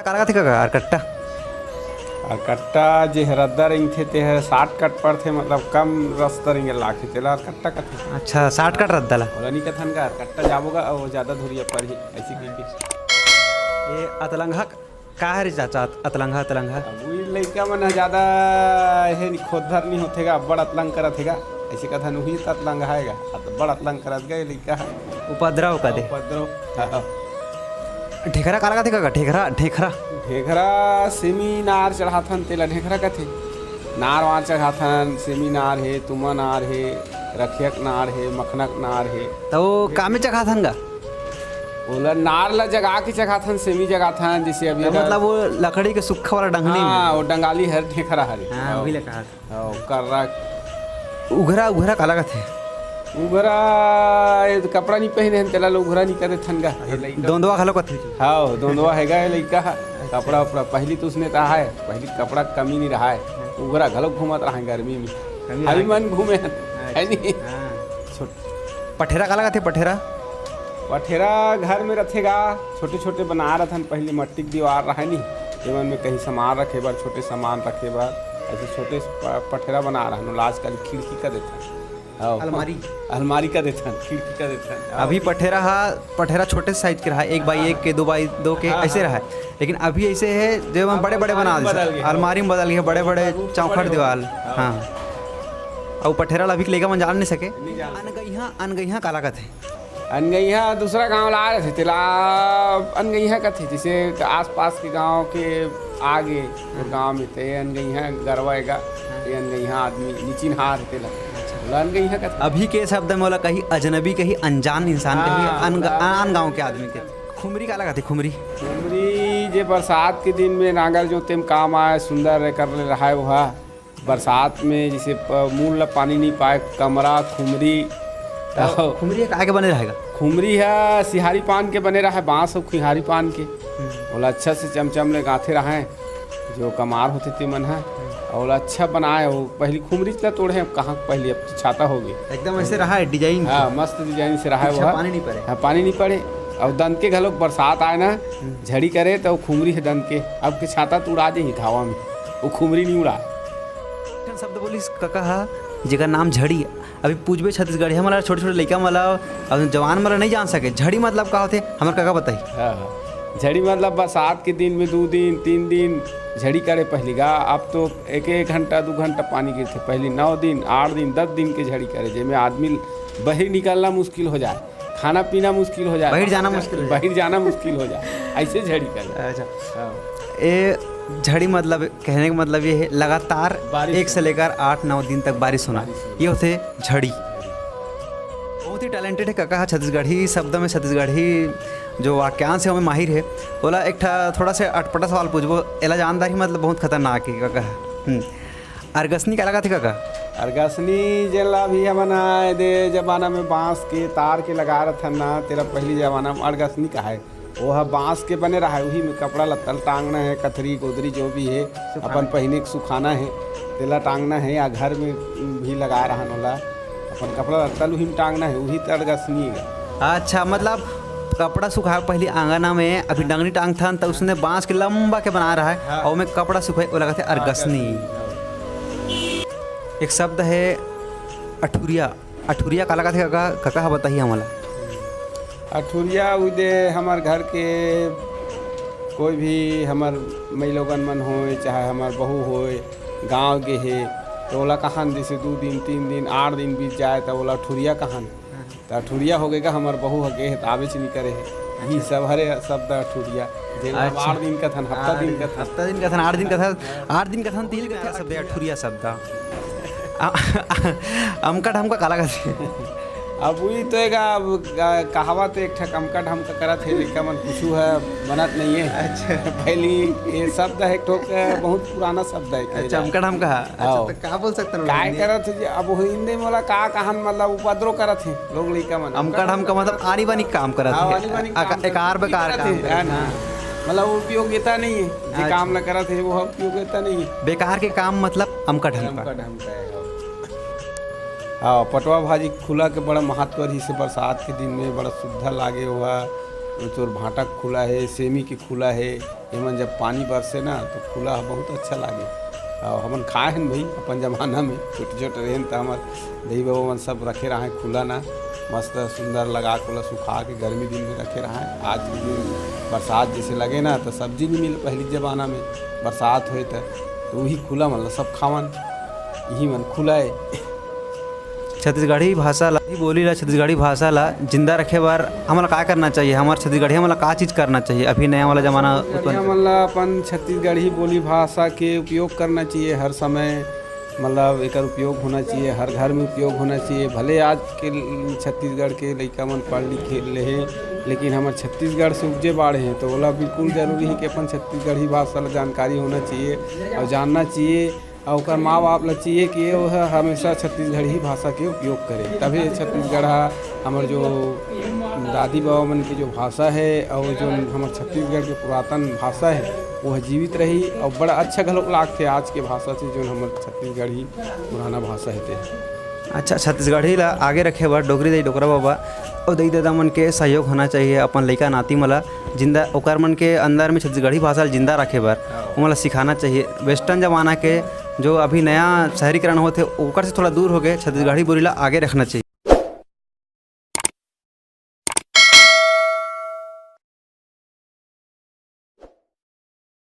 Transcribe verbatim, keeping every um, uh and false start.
काला कथे कका, अरकट्टा? अरकट्टा जे ह रद्दा रेंगथे, ते ह shortcut पड़थे, मतलब कम रस्ता रेंगे लागथे, तेला अरकट्टा कथे। अच्छा, shortcut रद्दा ला। ओला नी कथन का, अरकट्टा जाबो गा, अउ जादा धुरिया परही, अइसे कहिके। ये अतलंगा का हरे चाचा, अत-, अतलंगा, अतलंगा? अब उही लइका मन ह जादा हे नि, खोदधर नी होथे गा, अब्बड़ अतलंग करत हे गा, अइसे कथन उही त अतलंगा हे गा, अब्बड़ अतलंग करत गा ये लइका ह। उपद्रव का दे। उपद्रव। हाँ। ढेखरा काला कथे कका? ढेखरा, ढेखरा? ढेखरा सेमी नार चढ़ाथन, तेला ढेखरा कथे। नार वार चढ़ाथन, सेमी नार हे, तुमा नार हे, रखियक नार हे, मखनक नार हे। त वो कामे चघाथन गा? ओला नार ला जगा के चघाथन, सेमी जगाथन, जइसे अभी त अगर मतलब वो लकड़ी के सुक्खा वाला डंगनी में? हाँ, वो डंगाली हर ढेखरा हरे। हाँ, हाँ। वही ला कहा। हाँ, कर्रा। उघरा, उघरा काला कथे? उघरा, ये तो कपड़ा नी पहिने हन, तेला ला उघरा नी कथे थन गा। ये लइका। दोंदवा घलो कथे? हाँ, दोंदवा हे गा, ये लइका ह। अच्छा। कपड़ा उपड़ा पहिली तो उसने त आहे, पहिली कपड़ा के कमी नी रहाय। हाँ। उघरा घलो घूमत रहाय गर्मी में। कमी हरी रहाय। मन घूमे हन, अच्छा। है नी? हाँ। छोट- पठेरा काला कथे, पठेरा? पठेरा घर में रथे गा, छोटे-छोटे बना रथन, पहिली मट्टी के दीवार रहय नी, तेमन में कहीं सामान रखे बर, छोटे सामान रखे बर, अइसे छोटे स-, प-, पठेरा बना रहन, ओला आजकल खिड़की कर देथन। हाँ। अलमारी। अलमारी कर देथन, खिड़की कर देथन। हाँ। अभी पठेरा हा, पठेरा छोटे size के रहा, एक by एक के, दो by दो के, हाँ, अइसे हाँ। रहा। लेकिन अभी अइसे हे, जे मन अब बड़े-बड़े बना देथे। अलमारी में बदल गे। अलमारी में बदल गे, बड़े-बड़े रूम तो चौखट बड़े हो दीवाल। गए। हाँ। हाँ। अउ पठेरा ला अभी के लइका मन जान नहीं सके। नहीं जान सके। अनगइहा, अनगइहा काला कथे? अनगइहा दूसरा गांव ला आए रथे, तेला अनगइहा कथे। जइसे आसपास के गांव के आगे, हाँ। गांव में ते अनगइहा गरवा एगा, हाँ। ते अनगइहा आदमी निचिन्हार हे तेला। अच्छा। ओला अनगइहा कथे। अभी के शब्द में ओला कही अजनबी, कही अनजान इंसान, कही हाँ, अन-, ओला आन गांव के आदमी के। खुमरी काला कथे, खुमरी? खुमरी जे बरसात के दिन में नांगर जोते में काम आए, सुंदर कर ले रहाय ओहा। बरसात में जइसे प-, मूल ला पानी नी पाए, कमरा, खुमरी। त अउ खुमरी ह काय के बने रहाय गा? खुमरी ह सिहारी पान के बने रहाय, बांस अउ सिहारी पान के। हम्म। ओला अच्छा से चमचम ले गांथे रहाय, जो कमार होथे ते मन ह। हम्म। अउ ओला अच्छा बनाए, वो पहिली खुमरी ला तोड़े, अब कहाँ पहिली, अब तो छाता हो गे। एकदम अइसे रहाय design हाँ, के। मस्त design से रहाय अच्छा, वो ह। पानी नी पड़े। हाँ, पानी नी पड़े। अउ दंतके घलोक बरसात आए ना, हम्म। झड़ी करे त वो खुमरी ह दंतके। अब के छाता तो उड़ा देही हवा में, वो खुमरी नी उड़ा। एक ठन शब्द बोलिस कका ह, जेकर नाम झड़ी। अभी पूछबे छत्तीसगढ़िया मन ला, छोटे-छोटे लइका मन ला, अउ जवान मन ला नइ जान सके, झड़ी मतलब का होथे, हमर कका बताही। हाँ, हाँ। झड़ी मतलब बरसात के दिन में दू दिन, तीन दिन झड़ी करे पहिली गा, अब तो एक एक घंटा, दू घंटा पानी गिरथे। पहिली नौ दिन, आठ दिन, दस दिन के झड़ी करे, जेमे आदमी बहिर निकलना मुश्किल हो जाए। खाना पीना मुश्किल हो जाए। बहिर जाना मुश्किल हो जाए। बहिर जाना मुश्किल हो जाए, अइसे झड़ी कर। अच्छा। हाँ। ए झड़ी मतलब, कहने का मतलब ये है, लगातार बारिश एक से होना। लेकर आठ नौ दिन तक बारिश होना, बारिश होना। ये होथे झड़ी। बहुत ही talented है कका ह, छत्तीसगढ़ी शब्द में, छत्तीसगढ़ी जो वाक्यांश है, ओमे माहिर है। ओला एक ठा थोड़ा से अटपटा सवाल पूछबो, एला जानदार ही मतलब बहुत खतरनाक है कका ह। हम्म। अरगसनी काला कथे कका? अरगसनी जेला अभी हमन ह एदे जमाना में बांस के तार के लगा रथन ना, तेला पहिली जमाना में अरगसनी कहाय। ओह बांस के बने रहाय, उही में कपड़ा लत्ता ल टांगना हे, कथरी गोदरी जो भी हे, सुखाना अपन हे। पहिने के सुखाना हे, तेला टांगना हे या घर में भी लगा रहन ओला। अपन कपड़ा लत्ता ल उही में टांगना हे, उही त अरगसनी हे। अच्छा, मतलब कपड़ा सुखाए पहिली आंगना में अभी डंगनी टांगथन, त उसने बांस के लंबा के बना रहा है हाँ। और ओमे कपड़ा सुखाए, ओला कथे अरगसनी। एक शब्द है अठुरिया। अठुरिया काला कथे कका, कका ह बताही हमला। अठुरिया उदे हमर घर के कोई भी हमर मइलोगन मन होय, चाहे हमर बहू होय, गाँव गे हे, त ओला कहन जइसे दू दिन, तीन दिन, आठ दिन बीत जाए, त ओला अठुरिया कहन। हाँ। त अठुरिया हो गे का, हमर बहू ह गे हे, त आबेच नइ करे हे। अच्छा। इही सब हरे शब्द अठुरिया, जेन ला अच्छा। आठ दिन कथन, हफ्ता आठ दिन दिन, कथन। हफ्ता दिन कथन, आठ दिन कथन, आठ दिन कथन, तीन दिन कथन, शब्द हे अठुरिया शब्द। आ, अमका ढमका काला कथे? अब उही तो एगा, अब, आ, कहावत एक ठक अमका ढमका करत हे, लइका मन कुछु ह बनत नइये। अच्छा। पहिली ये शब्द हे, एक ठोक बहुत पुराना शब्द हे, अच्छा, अमका ढमका ह। अच्छा, हव। त का बोल सकथन काय हिंदी? करत हे जी, अब हिंदी में ओला का कहन, मतलब उपद्रव करत हे लोग लइका मन। अमका ढमका मतलब आनी बानी काम करत हव, हे। आनी बानी अका-, काम करत एकार हे। बेकार करत काम हे, करत हे। हाँ। मतलब उपयोगिता नइये, जे अच्छा। काम ला करत हे, वो उपयोगिता नइये। बेकार के काम मतलब अमका ढमका। अमका ढमका हे, हव। हाँ, पटवा भाजी खुला के बड़ा महत्व रहिस हे बरसात के दिन में, बड़ा सुद्धा लागे हुआ। तोर भांटा के खुला हे, सेमी के खुला हे, एमन जब पानी बरसे ना, तो खुला ह बहुत अच्छा लागे। अउ हमन खाए हन भाई, अपन जमाना में छोटे-छोटे रहेन, त हमर दई बाबा मन सब रखे रहाय खुला ना, मस्त सुंदर लगा के ओला सुखा के गर्मी दिन में रखे रहाय। आज के दिन बरसात जैसे लगे ना, तो सब्जी नहीं मिले पहली जमाना में, बरसात होए त, तो वही खुला मन ला सब खावन, यही मन खुला हे। छत्तीसगढ़ी भाषा ला, ही बोली ला, छत्तीसगढ़ी भाषा ला जिंदा रखे बर हमला का करना चाहिए? हमर छत्तीसगढ़िया मन ला का चीज करना चाहिए? अभी नया वाला जमाना छत्तीसगढ़िया उत्पन्न मन ला अपन छत्तीसगढ़ी बोली भाषा के उपयोग करना चाहिए हर समय, मतलब एकर उपयोग होना चाहिए, हर घर में उपयोग होना चाहिए। भले आज के ल-, छत्तीसगढ़ के लइका मन पढ़ लिख ले हे, लेकिन हमर छत्तीसगढ़ से उपजे बाढ़े हैं, तो ओला बिल्कुल जरूरी है कि अपन छत्तीसगढ़ी भाषा ला जानकारी होना चाहिए और जानना चाहिए। अउ ओकर माँ बाप ला चाहिए कि वो ह हमेशा छत्तीसगढ़ी भाषा के उपयोग करे, तभी छत्तीसगढ़ ह हमर जो दादी बाबा मन के जो भाषा है और जो हमर छत्तीसगढ़ के पुरातन भाषा है, वो ह जीवित रही। और बड़ा अच्छा घलोक लागथे आज के भाषा से, जो हमर छत्तीसगढ़ी पुराना भाषा है ते। अच्छा, छत्तीसगढ़ी ला आगे रखे बर डोकरी दई डोकरा बाबा अउ दई ददा मन के सहयोग होना चाहिए, अपन लइका नाती मन ला जिंदा, ओकर मन के अंदर में छत्तीसगढ़ी भाषा ला जिंदा रखे बर ओमन ला सिखाना चाहिए। वेस्टर्न जमाना के जो अभी नया शहरीकरण होथे, ओकर से थोड़ा दूर होके छत्तीसगढ़ी बोली ला आगे रखना चाहिए।